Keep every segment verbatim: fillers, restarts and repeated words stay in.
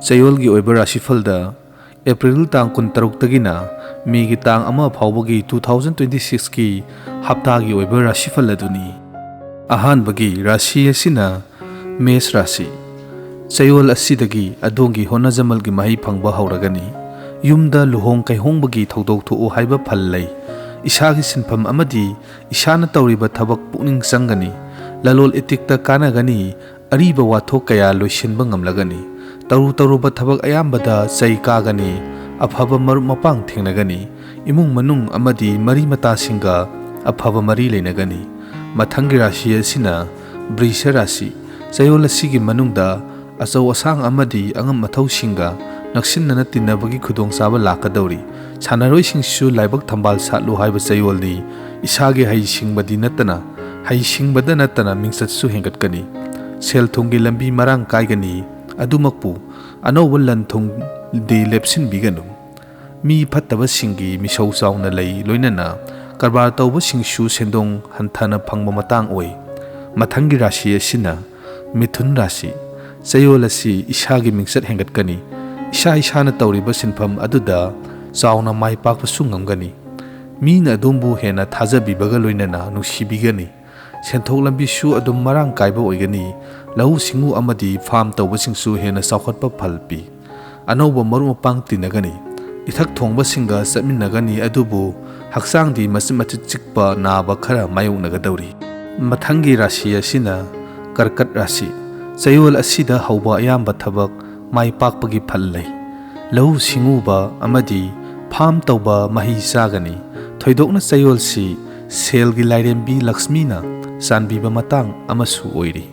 ꯆꯌꯣꯜꯒꯤ ꯑꯣꯏꯕ ꯔꯥꯁꯤꯐꯜꯗ ꯑꯦꯄ꯭ꯔꯤꯜ ꯇꯥꯡ ꯀꯨꯟꯇꯔꯨꯛꯇꯒꯤꯅ ꯃꯦꯒꯤ ꯇꯥꯡ ꯑꯃ ꯐꯥꯎꯕꯒꯤ two thousand twenty sixꯀꯤ ꯍꯞꯇꯥꯒꯤ ꯑꯣꯏꯕ ꯔꯥꯁꯤꯐꯜ ꯑꯗꯨꯅꯤ꯫ ꯑꯍꯥꯟꯕꯒꯤ ꯔꯥꯁꯤ ꯑꯁꯤꯅ ꯃꯦꯁ ꯔꯥꯁꯤ꯫ ꯆꯌꯣꯜ ꯑꯁꯤꯗꯒꯤ ꯑꯗꯣꯝꯒꯤ ꯍꯣꯠꯅꯖꯃꯜꯒꯤ ꯃꯍꯩ ꯐꯪꯕ ꯍꯧꯔꯒꯅꯤ꯫ ꯌꯨꯝꯗ ꯂꯨꯍꯣꯡ ꯀꯩꯍꯣꯡꯕꯒꯤ ꯊꯧꯗꯣꯛ ꯊꯣꯛꯎ ꯍꯥꯏꯕ ꯐꯜ ꯂꯩ꯫ ꯏꯁꯥꯒꯤ ꯁꯤꯟꯐꯝ ꯑꯃꯗꯤ ꯏꯁꯥꯅ ꯇꯧꯔꯤꯕ ꯊꯕꯛ ꯄꯨꯛꯅꯤꯡ ꯆꯪꯒꯅꯤ꯫ ꯂꯂꯣꯜ ꯏꯇꯤꯛꯇ ꯀꯥꯟꯅꯒꯅꯤ꯫ ꯑꯔꯤꯕ ꯋꯥꯊꯣꯛ ꯀꯌꯥ ꯂꯣꯏꯁꯤꯟꯕ ꯉꯝꯂꯒꯅꯤ꯫ ꯇꯧꯔꯨ ꯇꯧꯔꯨꯕ ꯊꯕꯛ ꯑꯌꯥꯝꯕꯗ ꯆꯩ ꯀꯥꯒꯅꯤ꯫ ꯑꯐꯕ ꯃꯔꯨꯞ ꯃꯄꯥꯡ ꯊꯦꯡꯅꯒꯅꯤ꯫ ꯏꯃꯨꯡ ꯃꯅꯨꯡ ꯑꯃꯗꯤ ꯃꯔꯤ ꯃꯇꯥꯁꯤꯡꯒ ꯑꯐꯕ ꯃꯔꯤ ꯂꯩꯅꯒꯅꯤ꯫ ꯃꯊꯪꯒꯤ ꯔꯥꯁꯤ ꯑꯁꯤꯅ ꯕ꯭ꯔꯤꯁ ꯔꯥꯁꯤ꯫ ꯆꯌꯣꯜ ꯑꯁꯤꯒꯤ ꯃꯅꯨꯡꯗ ꯑꯆꯧ ꯑꯁꯥꯡ ꯑꯃꯗꯤ ꯑꯉꯝ ꯑꯊꯧꯁꯤꯡꯒ ꯅꯛꯁꯤꯟꯅꯅ ꯇꯤꯟꯅꯕꯒꯤ ꯈꯨꯗꯣꯡꯆꯥꯕ ꯂꯥꯛꯀꯗꯧꯔꯤ꯫ ꯁꯥꯟꯅꯔꯣꯏꯁꯤꯡꯁꯨ ꯂꯥꯏꯕꯛ ꯊꯝꯕꯥꯜ ꯁꯥꯠꯂꯨ ꯍꯥꯏꯕ ꯆꯌꯣꯜꯅꯤ꯫ ꯏꯁꯥꯒꯤ ꯍꯩꯁꯤꯡꯕꯗꯤ ꯅꯠꯇꯅ, ꯍꯩꯁꯤꯡꯕꯗ ꯅꯠꯇꯅ ꯃꯤꯡꯆꯠꯁꯨ ꯍꯦꯟꯒꯠꯀꯅꯤ꯫ ꯁꯦꯜ ꯊꯨꯝꯒꯤ ꯂꯝꯕꯤ ꯃꯔꯥꯡ ꯀꯥꯏꯒꯅꯤ꯫ ꯑꯗꯨꯃꯛꯄꯨ, ꯑꯅꯧꯕ ꯂꯟ ꯊꯨꯝꯗꯤ ꯂꯦꯞꯁꯤꯟꯕꯤꯒꯅꯨ꯫ ꯃꯤ ꯐꯠꯇꯕꯁꯤꯡꯒꯤ ꯃꯤꯁꯧ ꯆꯥꯎꯅ ꯂꯩ, ꯂꯣꯏꯅꯅ ꯀꯔꯕꯥꯔ ꯇꯧꯕꯁꯤꯡꯁꯨ ꯁꯦꯟꯗꯣꯡ ꯍꯟꯊꯅ ꯐꯪꯕ ꯃꯇꯥꯡ ꯑꯣꯏ꯫ ꯃꯊꯪꯒꯤ ꯔꯥꯁꯤ ꯑꯁꯤꯅ ꯃꯤꯊꯨꯟ ꯔꯥꯁꯤ꯫ ꯆꯌꯣꯜ ꯑꯁꯤ ꯏꯁꯥꯒꯤ ꯃꯤꯡꯆꯠ ꯍꯦꯟꯒꯠꯀꯅꯤ꯫ ꯏꯁꯥ ꯏꯁꯥꯅ ꯇꯧꯔꯤꯕ ꯁꯤꯟꯐꯝ ꯑꯗꯨꯗ ꯆꯥꯎꯅ ꯃꯥꯏ ꯄꯥꯛꯄꯁꯨ ꯉꯝꯒꯅꯤ꯫ ꯃꯤꯅ ꯑꯗꯣꯝꯕꯨ ꯍꯦꯟꯅ ꯊꯥꯖꯕꯤꯕꯒ ꯂꯣꯏꯅꯅ ꯅꯨꯡꯁꯤꯕꯤꯒꯅꯤ꯫ ꯁꯦꯟꯊꯣꯛ ꯂꯝꯕꯤꯁꯨ ꯑꯗꯨꯝ ꯃꯔꯥꯡ ꯀꯥꯏꯕ ꯑꯣꯏꯒꯅꯤ꯫ ꯂꯧꯎ ꯁꯤꯡꯎ ꯑꯃꯗꯤ ꯐꯥꯔꯝ ꯇꯧꯕꯁꯤꯡꯁꯨ ꯍꯦꯟꯅ ꯆꯥꯎꯈꯠꯄ ꯐꯜ ꯄꯤ꯫ ꯑꯅꯧꯕ ꯃꯔꯨꯞ ꯃꯄꯥꯡ ꯇꯤꯟꯅꯒꯅꯤ꯫ ꯏꯊꯛ ꯊꯣꯡꯕꯁꯤꯡꯒ ꯆꯠꯃꯤꯟꯅꯒꯅꯤ, ꯑꯗꯨꯕꯨ ꯍꯛꯆꯥꯡꯗꯤ ꯃꯆꯤꯠ ꯃꯆꯤꯠ ꯆꯤꯛꯄ ꯅꯥꯕ ꯈꯔ ꯃꯥꯌꯣꯛꯅꯒꯗꯧꯔꯤ꯫ ꯃꯊꯪꯒꯤ ꯔꯥꯁꯤ ꯑꯁꯤꯅ ꯀꯔꯀꯠ ꯔꯥꯁꯤ꯫ ꯆꯌꯣꯜ ꯑꯁꯤꯗ ꯍꯧꯕ ꯑꯌꯥꯝꯕ ꯊꯕꯛ ꯃꯥꯏ ꯄꯥꯛꯄꯒꯤ ꯐꯜ ꯂꯩ꯫ ꯂꯧꯎ ꯁꯤꯡꯎꯕ ꯑꯃꯗꯤ ꯐꯥꯔꯝ ꯇꯧꯕ ꯃꯍꯩ ꯆꯥꯒꯅꯤ꯫ ꯊꯣꯏꯗꯣꯛꯅ ꯆꯌꯣꯜꯁꯤ ꯁꯦꯜꯒꯤ ꯂꯥꯏꯔꯦꯝꯕꯤ ꯂꯛꯁꯃꯤꯅ ꯆꯥꯟꯕꯤꯕ ꯃꯇꯥꯡ ꯑꯃꯁꯨ ꯑꯣꯏꯔꯤ꯫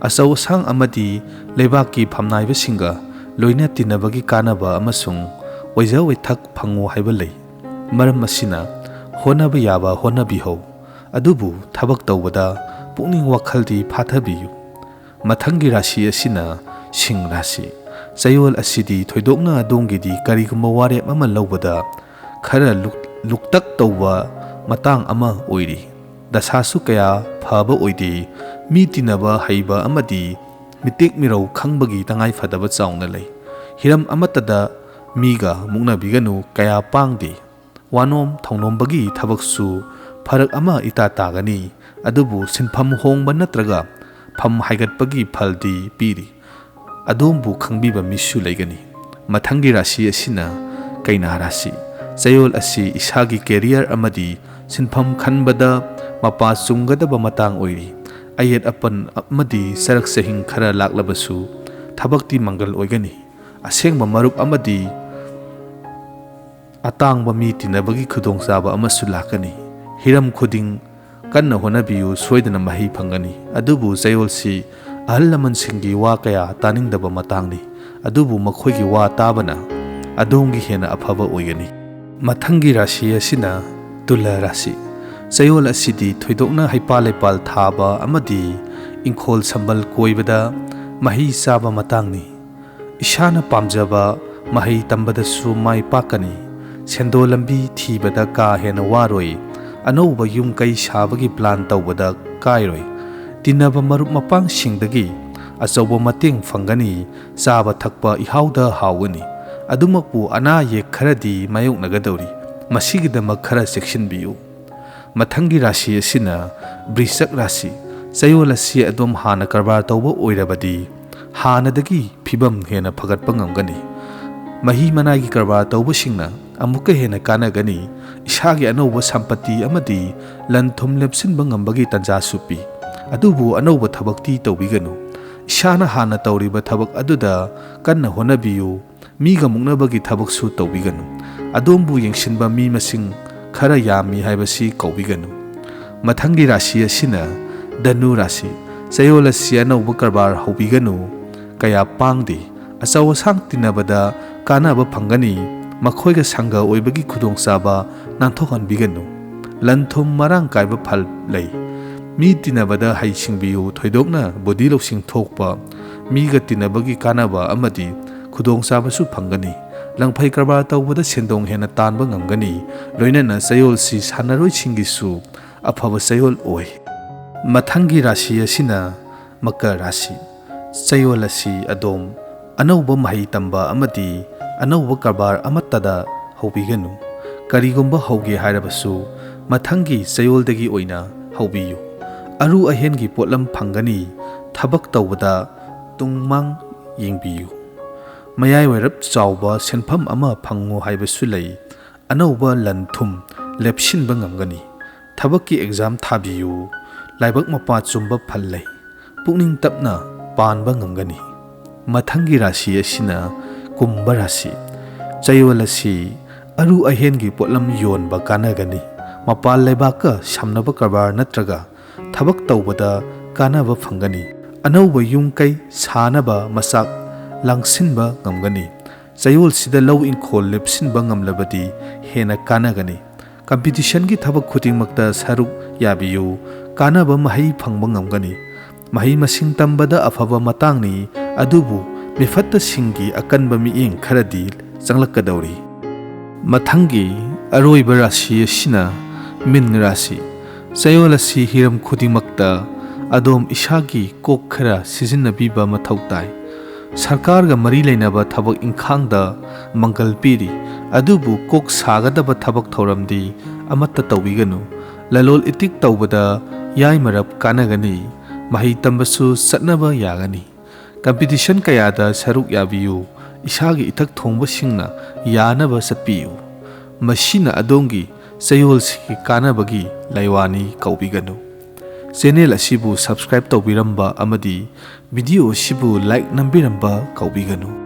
ꯑꯆꯧ ꯑꯁꯥꯡ ꯑꯃꯗꯤ ꯂꯩꯕꯥꯛꯀꯤ ꯐꯝꯅꯥꯏꯕꯁꯤꯡꯒ ꯂꯣꯏꯅ ꯇꯤꯟꯅꯕꯒꯤ ꯀꯥꯟꯅꯕ ꯑꯃꯁꯨꯡ ꯑꯣꯏꯖ ꯑꯣꯏꯊꯛ ꯐꯪꯉꯨ ꯍꯥꯏꯕ ꯂꯩ꯫ ꯃꯔꯝ ꯑꯁꯤꯅ ꯍꯣꯠꯅꯕ ꯌꯥꯕ ꯍꯣꯠꯅꯕꯤꯍꯧ, ꯑꯗꯨꯕꯨ ꯊꯕꯛ ꯇꯧꯕꯗ ꯄꯨꯛꯅꯤꯡ ꯋꯥꯈꯜꯗꯤ ꯐꯥꯊꯕꯤꯌꯨ꯫ ꯃꯊꯪꯒꯤ ꯔꯥꯁꯤ ꯑꯁꯤꯅ ꯁꯤꯡ ꯔꯥꯁꯤ꯫ ꯆꯌꯣꯜ ꯑꯁꯤꯗꯤ ꯊꯣꯏꯗꯣꯛꯅ ꯑꯗꯣꯝꯒꯤꯗꯤ ꯀꯔꯤꯒꯨꯝꯕ ꯋꯥꯔꯦꯞ ꯑꯃ ꯂꯧꯕꯗ ꯈꯔ ꯂꯨꯛ-, ꯂꯨꯛꯇꯛ ꯇꯧꯕ ꯃꯇꯥꯡ ꯑꯃ ꯑꯣꯏꯔꯤ꯫ ꯗꯁꯥꯁꯨ ꯀꯌꯥ ꯐꯕ ꯑꯣꯏꯗꯦ꯫ ꯃꯤ ꯇꯤꯟꯅꯕ ꯍꯩꯕ ꯑꯃꯗꯤ ꯃꯤꯇꯦꯛ ꯃꯤꯔꯧ ꯈꯪꯕꯒꯤ ꯇꯉꯥꯏ ꯐꯗꯕ ꯆꯥꯎꯅ ꯂꯩ꯫ ꯍꯤꯔꯝ ꯑꯃꯠꯇꯗ ꯃꯤꯒ ꯃꯨꯛꯅꯕꯤꯒꯅꯨ, ꯀꯌꯥ ꯄꯥꯡꯗꯦ꯫ ꯋꯥꯅꯣꯝ ꯊꯧꯅꯣꯝꯕꯒꯤ ꯊꯕꯛꯁꯨ ꯐꯔꯛ ꯑꯃ ꯏꯇꯥ ꯇꯥꯒꯅꯤ, ꯑꯗꯨꯕꯨ ꯁꯤꯟꯐꯝ ꯍꯣꯡꯕ ꯅꯠꯇ꯭ꯔꯒ ꯐꯝ ꯍꯥꯏꯒꯠꯄꯒꯤ ꯐꯜꯗꯤ ꯄꯤꯔꯤ꯫ ꯑꯗꯣꯝꯕꯨ ꯈꯪꯕꯤꯕ ꯃꯤꯁꯨ ꯂꯩꯒꯅꯤ꯫ ꯃꯊꯪꯒꯤ ꯔꯥꯁꯤ ꯑꯁꯤꯅ ꯀꯩꯅꯥ ꯔꯥꯁꯤ꯫ ꯆꯌꯣꯜ ꯑꯁꯤ ꯏꯁꯥꯒꯤ ꯀꯦꯔꯤꯌꯔ ꯑꯃꯗꯤ ꯁꯤꯟꯐꯝ ꯈꯟꯕꯗ ꯃꯄꯥ ꯆꯨꯝꯒꯗꯕ ꯃꯇꯥꯡ ꯑꯣꯏꯔꯤ꯫ ꯑꯌꯦꯠ ꯑꯄꯟ ꯑꯃꯗꯤ ꯆꯔꯛ ꯆꯍꯤꯡ ꯈꯔ ꯂꯥꯛꯂꯕꯁꯨ ꯊꯕꯛꯇꯤ ꯃꯪꯒꯜ ꯑꯣꯏꯒꯅꯤ꯫ ꯑꯁꯦꯡꯕ ꯃꯔꯨꯞ ꯑꯃꯗꯤ ꯑꯇꯥꯡꯕ ꯃꯤ ꯇꯤꯟꯅꯕꯒꯤ ꯈꯨꯗꯣꯡꯆꯥꯕ ꯑꯃꯁꯨ ꯂꯥꯛꯀꯅꯤ꯫ ꯍꯤꯔꯝ ꯈꯨꯗꯤꯡ ꯀꯟꯅ ꯍꯣꯠꯅꯕꯤꯌꯨ, ꯁꯣꯏꯗꯅ ꯃꯍꯩ ꯐꯪꯒꯅꯤ꯫ ꯑꯗꯨꯕꯨ ꯆꯌꯣꯜꯁꯤ ꯑꯍꯜ ꯂꯃꯟꯁꯤꯡꯒꯤ ꯋꯥ ꯀꯌꯥ ꯇꯥꯅꯤꯡꯗꯕ ꯃꯇꯥꯡꯅꯤ꯫ ꯑꯗꯨꯕꯨ ꯃꯈꯣꯏꯒꯤ ꯋꯥ ꯇꯥꯕꯅ ꯑꯗꯣꯝꯒꯤ ꯍꯦꯟꯅ ꯑꯐꯕ ꯑꯣꯏꯒꯅꯤ꯫ ꯃꯊꯪꯒꯤ ꯔꯥꯁꯤ ꯑꯁꯤꯅ ꯇꯨꯂꯥ ꯔꯥꯁꯤ꯫ ꯆꯌꯣꯜ ꯑꯁꯤꯗꯤ ꯊꯣꯏꯗꯣꯛꯅ ꯍꯩꯄꯥꯜ ꯂꯩꯄꯥꯜ ꯊꯥꯕ ꯑꯃꯗꯤ ꯏꯪꯈꯣꯜ ꯁꯝꯕꯜ ꯀꯣꯏꯕꯗ ꯃꯍꯩ ꯆꯥꯕ ꯃꯇꯥꯡꯅꯤ꯫ ꯏꯁꯥꯅ ꯄꯥꯝꯖꯕ ꯃꯍꯩ ꯇꯝꯕꯗꯁꯨ ꯃꯥꯏ ꯄꯥꯛꯀꯅꯤ꯫ ꯁꯦꯟꯗꯣꯜ ꯂꯝꯕꯤ ꯊꯤꯕꯗ ꯀꯥ ꯍꯦꯟꯅ ꯋꯥꯔꯣꯏ꯫ ꯑꯅꯧꯕ ꯌꯨꯝ ꯀꯩ ꯁꯥꯕꯒꯤ ꯄ꯭ꯂꯥꯟ ꯇꯧꯕꯗ ꯀꯥꯏꯔꯣꯏ꯫ ꯇꯤꯟꯅꯕ ꯃꯔꯨꯞ ꯃꯄꯥꯡꯁꯤꯡꯗꯒꯤ ꯑꯆꯧꯕ ꯃꯇꯦꯡ ꯐꯪꯒꯅꯤ꯫ ꯆꯥꯕ ꯊꯛꯄ ꯏꯍꯥꯎꯗ ꯍꯥꯎꯒꯅꯤ꯫ ꯑꯗꯨꯃꯛꯄꯨ ꯑꯅꯥ ꯑꯌꯦꯛ ꯈꯔꯗꯤ ꯃꯥꯌꯣꯛꯅꯒꯗꯧꯔꯤ꯫ ꯃꯁꯤꯒꯤꯗꯃꯛ ꯈꯔ ꯆꯦꯛꯁꯤꯟꯕꯤꯌꯨ꯫ ꯃꯊꯪꯒꯤ ꯔꯥꯁꯤ ꯑꯁꯤꯅ ꯕ꯭ꯔꯤꯁꯛ ꯔꯥꯁꯤ꯫ ꯆꯌꯣꯜ ꯑꯁꯤ ꯑꯗꯣꯝ ꯍꯥꯟꯅ ꯀꯔꯕꯥꯔ ꯇꯧꯕ ꯑꯣꯏꯔꯕꯗꯤ ꯍꯥꯟꯅꯗꯒꯤ ꯐꯤꯕꯝ ꯍꯦꯟꯅ ꯐꯒꯠꯄ ꯉꯝꯒꯅꯤ꯫ ꯃꯍꯤ ꯃꯅꯥꯏꯒꯤ ꯀꯔꯕꯥꯔ ꯇꯧꯕꯁꯤꯡꯅ ꯑꯃꯨꯛꯀ ꯍꯦꯟꯅ ꯀꯥꯟꯅꯒꯅꯤ꯫ ꯏꯁꯥꯒꯤ ꯑꯅꯧꯕ ꯁꯝꯄꯇꯤ ꯑꯃꯗꯤ ꯂꯟ ꯊꯨꯝ ꯂꯦꯞꯁꯤꯟꯕ ꯉꯝꯕꯒꯤ ꯇꯥꯟꯖꯥꯁꯨ ꯄꯤ꯫ ꯑꯗꯨꯕꯨ ꯑꯅꯧꯕ ꯊꯕꯛꯇꯤ ꯇꯧꯕꯤꯒꯅꯨ꯫ ꯏꯁꯥꯅ ꯍꯥꯟꯅ ꯇꯧꯔꯤꯕ ꯊꯕꯛ ꯑꯗꯨꯗ ꯀꯟꯅ ꯍꯣꯠꯅꯕꯤꯌꯨ꯫ ꯃꯤꯒ ꯃꯨꯛꯅꯕꯒꯤ ꯊꯕꯛꯁꯨ ꯇꯧꯕꯤꯒꯅꯨ꯫ ꯑꯗꯣꯝꯕꯨ ꯌꯦꯡꯁꯤꯟꯕ ꯃꯤ ꯃꯁꯤꯡ ꯈꯔ ꯌꯥꯝꯃꯤ ꯍꯥꯏꯕꯁꯤ ꯀꯥꯎꯕꯤꯒꯅꯨ꯫ ꯃꯊꯪꯒꯤ ꯔꯥꯁꯤ ꯑꯁꯤꯅ ꯙꯅꯨ ꯔꯥꯁꯤ꯫ ꯆꯌꯣꯜ ꯑꯁꯤ ꯑꯅꯧꯕ ꯀꯔꯕꯥꯔ ꯍꯧꯕꯤꯒꯅꯨ꯫ ꯀꯌꯥ ꯄꯥꯡꯗꯦ꯫ ꯑꯆꯧ ꯑꯁꯥꯡ ꯇꯤꯟꯅꯕꯗ ꯀꯥꯟꯅꯕ ꯐꯪꯒꯅꯤ꯫ ꯃꯈꯣꯏꯒ ꯁꯪꯒ ꯑꯣꯏꯕꯒꯤ ꯈꯨꯗꯣꯡꯆꯥꯕ ꯅꯥꯟꯊꯣꯛꯍꯟꯕꯤꯒꯅꯨ꯫ ꯂꯟ ꯊꯨꯝ ꯃꯔꯥꯡ ꯀꯥꯏꯕ ꯐꯜ ꯂꯩ꯫ ꯃꯤ ꯇꯤꯟꯅꯕꯗ ꯍꯩꯁꯤꯡꯕꯤꯌꯨ꯫ ꯊꯣꯏꯗꯣꯛꯅ ꯕꯨꯙꯤ ꯂꯧꯁꯤꯡ ꯊꯣꯛꯄ ꯃꯤꯒ ꯇꯤꯟꯅꯕꯒꯤ ꯀꯥꯟꯅꯕ ꯑꯃꯗꯤ ꯈꯨꯗꯣꯡꯆꯥꯕꯁꯨ ꯐꯪꯒꯅꯤ꯫ ꯂꯪꯐꯩ ꯀꯔꯕꯥꯔ ꯇꯧꯕꯗ ꯁꯦꯟꯗꯣꯡ ꯍꯦꯟꯅ ꯇꯥꯟꯕ ꯉꯝꯒꯅꯤ꯫ ꯂꯣꯏꯅꯅ ꯆꯌꯣꯜꯁꯤ ꯁꯥꯟꯅꯔꯣꯏꯁꯤꯡꯒꯤꯁꯨ ꯑꯐꯕ ꯆꯌꯣꯜ ꯑꯣꯏ꯫ ꯃꯊꯪꯒꯤ ꯔꯥꯁꯤ ꯑꯁꯤꯅ ꯃꯀꯔ ꯔꯥꯁꯤ꯫ ꯆꯌꯣꯜ ꯑꯁꯤ ꯑꯗꯣꯝ ꯑꯅꯧꯕ ꯃꯍꯩ ꯇꯝꯕ ꯑꯃꯗꯤ ꯑꯅꯧꯕ ꯀꯔꯕꯥꯔ ꯑꯃꯠꯇꯗ ꯍꯧꯕꯤꯒꯅꯨ꯫ ꯀꯔꯤꯒꯨꯝꯕ ꯍꯧꯒꯦ ꯍꯥꯏꯔꯕꯁꯨ ꯃꯊꯪꯒꯤ ꯆꯌꯣꯜꯗꯒꯤ ꯑꯣꯏꯅ ꯍꯧꯕꯤꯌꯨ꯫ ꯑꯔꯨ ꯑꯍꯦꯟꯒꯤ ꯄꯣꯠꯂꯝ ꯐꯪꯒꯅꯤ꯫ ꯊꯕꯛ ꯇꯧꯕꯗ ꯇꯨꯡꯃꯥꯡ ꯌꯦꯡꯕꯤꯌꯨ꯫ ꯃꯌꯥꯏ ꯑꯣꯏꯔꯞ ꯆꯥꯎꯕ ꯁꯦꯟꯐꯝ ꯑꯃ ꯐꯪꯉꯨ ꯍꯥꯏꯕꯁꯨ ꯂꯩ꯫ ꯑꯅꯧꯕ ꯂꯟ ꯊꯨꯝ ꯂꯦꯞꯁꯤꯟꯕ ꯉꯝꯒꯅꯤ꯫ ꯊꯕꯛꯀꯤ ꯑꯦꯛꯖꯥꯝ ꯊꯥꯕꯤꯌꯨ꯫ ꯂꯥꯏꯕꯛ ꯃꯄꯥ ꯆꯨꯝꯕ ꯐꯜ ꯂꯩ꯫ ꯄꯨꯛꯅꯤꯡ ꯇꯞꯅ ꯄꯥꯟꯕ ꯉꯝꯒꯅꯤ꯫ ꯃꯊꯪꯒꯤ ꯔꯥꯁꯤ ꯑꯁꯤꯅ ꯀꯨꯝꯚ ꯔꯥꯁꯤ꯫ ꯆꯌꯣꯜ ꯑꯁꯤ ꯑꯔꯨ ꯑꯍꯦꯟꯒꯤ ꯄꯣꯠꯂꯝ ꯌꯣꯟꯕ ꯀꯥꯟꯅꯒꯅꯤ꯫ ꯃꯄꯥꯟ ꯂꯩꯕꯥꯛꯀ ꯁꯝꯅꯕ ꯀꯔꯕꯥꯔ ꯅꯠꯇ꯭ꯔꯒ ꯊꯕꯛ ꯇꯧꯕꯗ ꯀꯥꯟꯅꯕ ꯐꯪꯒꯅꯤ꯫ ꯑꯅꯧꯕ ꯌꯨꯝ ꯀꯩ ꯁꯥꯅꯕ ꯃꯆꯥꯛ ꯂꯥꯡꯁꯤꯟꯕ ꯉꯝꯒꯅꯤ꯫ ꯆꯌꯣꯜꯁꯤꯗ ꯂꯧ ꯏꯪꯈꯣꯜ ꯂꯦꯞꯁꯤꯟꯕ ꯉꯝꯂꯕꯗꯤ ꯍꯦꯟꯅ ꯀꯥꯟꯅꯒꯅꯤ꯫ ꯀꯝꯄꯤꯇꯤꯁꯟꯒꯤ ꯊꯕꯛ ꯈꯨꯗꯤꯡꯃꯛꯇ ꯁꯔꯨꯛ ꯌꯥꯕꯤꯌꯨ꯫ ꯀꯥꯟꯅꯕ ꯃꯍꯩ ꯐꯪꯕ ꯉꯝꯒꯅꯤ꯫ ꯃꯍꯩ ꯃꯁꯤꯡ ꯇꯝꯕꯗ ꯑꯐꯕ ꯃꯇꯥꯡꯅꯤ, ꯑꯗꯨꯕꯨ ꯃꯤꯐꯠꯇꯁꯤꯡꯒꯤ ꯑꯀꯟꯕ ꯃꯤꯠꯌꯦꯡ ꯈꯔꯗꯤ ꯆꯪꯂꯛꯀꯗꯧꯔꯤ꯫ ꯃꯊꯪꯒꯤ ꯑꯔꯣꯏꯕ ꯔꯥꯁꯤ ꯑꯁꯤꯅ ꯃꯤꯟ ꯔꯥꯁꯤ꯫ ꯆꯌꯣꯜ ꯑꯁꯤ ꯍꯤꯔꯝ ꯈꯨꯗꯤꯡꯃꯛꯇ ꯑꯗꯣꯝ ꯏꯁꯥꯒꯤ ꯀꯣꯛ ꯈꯔ ꯁꯤꯖꯤꯟꯅꯕꯤꯕ ꯃꯊꯧ ꯇꯥꯏ꯫ ꯁꯔꯀꯥꯔꯒ ꯃꯔꯤ ꯂꯩꯅꯕ ꯊꯕꯛ ꯏꯪꯈꯥꯡꯗ ꯃꯪꯒꯜ ꯄꯤꯔꯤ, ꯑꯗꯨꯕꯨ ꯀꯣꯛ ꯁꯥꯒꯗꯕ ꯊꯕꯛ ꯊꯧꯔꯝꯗꯤ ꯑꯃꯠꯇ ꯇꯧꯕꯤꯒꯅꯨ꯫ ꯂꯂꯣꯜ ꯏꯇꯤꯛ ꯇꯧꯕꯗ ꯌꯥꯏꯃꯔꯞ ꯀꯥꯟꯅꯒꯅꯤ꯫ ꯃꯍꯩ ꯇꯝꯕꯁꯨ ꯆꯠꯅꯕ ꯌꯥꯒꯅꯤ꯫ ꯀꯝꯄꯤꯇꯤꯁꯟ ꯀꯌꯥꯗ ꯁꯔꯨꯛ ꯌꯥꯕꯤꯌꯨ꯫ ꯏꯁꯥꯒꯤ ꯏꯊꯛ ꯊꯣꯡꯕꯁꯤꯡꯅ ꯌꯥꯅꯕ ꯆꯠꯄꯤꯌꯨ꯫ ꯃꯁꯤꯅ ꯑꯗꯣꯝꯒꯤ ꯆꯌꯣꯜꯁꯤꯒꯤ ꯀꯥꯟꯅꯕꯒꯤ ꯂꯥꯏꯋꯥꯅꯤ ꯀꯧꯕꯤꯒꯅꯨ꯫ ꯆꯦꯅꯦꯜ ꯑꯁꯤꯕꯨ ꯁꯕꯁꯀ꯭ꯔꯥꯏꯕ ꯇꯧꯕꯤꯔꯝꯕ ꯑꯃꯗꯤ ꯚꯤꯗꯤꯑꯣ ꯑꯁꯤꯕꯨ ꯂꯥꯏꯛ ꯅꯝꯕꯤꯔꯝꯕ ꯀꯧꯕꯤꯒꯅꯨ꯫